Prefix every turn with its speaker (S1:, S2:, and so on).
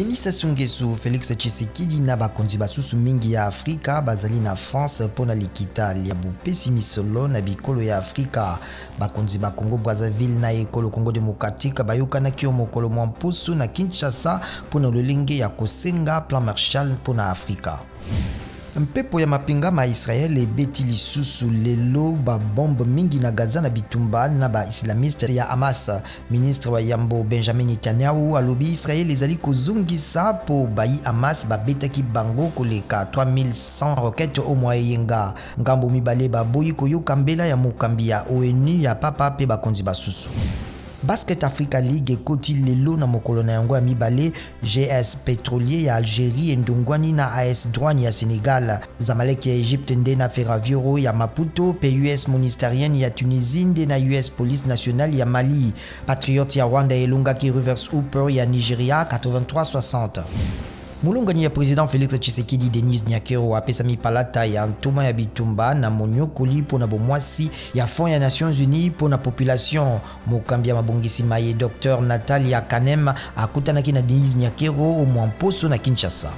S1: Denis Sassou Nguesso, Félix Tshisekedi na bakonzi basusu mingi ya Afrika bazali na France mpo na likita lya bopesi misolo na bikolo ya Afrika. Bakonzi ba Congo Brazzaville na ekolo Congo démocratique bayokanaki yo mokolo mwa mposo na Kinshasa mpo na lolenge ya kosenga plan Marshall mpo na Afrika. Mpepo ya mapinga ma Israël ebeti lisusu lelo ba bombe mingi na Gaza na bitumba na ba islamiste ya Hamas. Ministre wa yambo Benjamin Netanyahu alobi Israël ezali kozongisa mpo bayi Hamas babetaki bango koleka 3100 roquettes o mwa eyenga. Ngambo mibale baboyi koyoka mbela ya mokambi ya ONU ya Papa mpe bakonzi basusu. Basket Africa League ekoti lelo na mokolo na yango ya mibale. GS Petrolier ya Algérie endongwani na AS Douane ya Sénégal, Zamalek ya Egypte nde na Ferroviario ya Maputo mpe US Monastirienne ya Tunisie nde na US Police Nationale ya Mali. Patriote ya Rwanda elongaki Rivers Hooper ya Nigeria 83-60. Molongani ya président Félix Tshisekedi, Denise Nyakeru, apesami palata ya ntoma ya bitumba na monyokoli mpo na bomwasi ya Fonds ya Nations Unies mpo na population. Mokambi ya mabongisi maye, Dr Natalia Kanem, akutanaki na Denise Nyakeru mwa mposo na Kinshasa.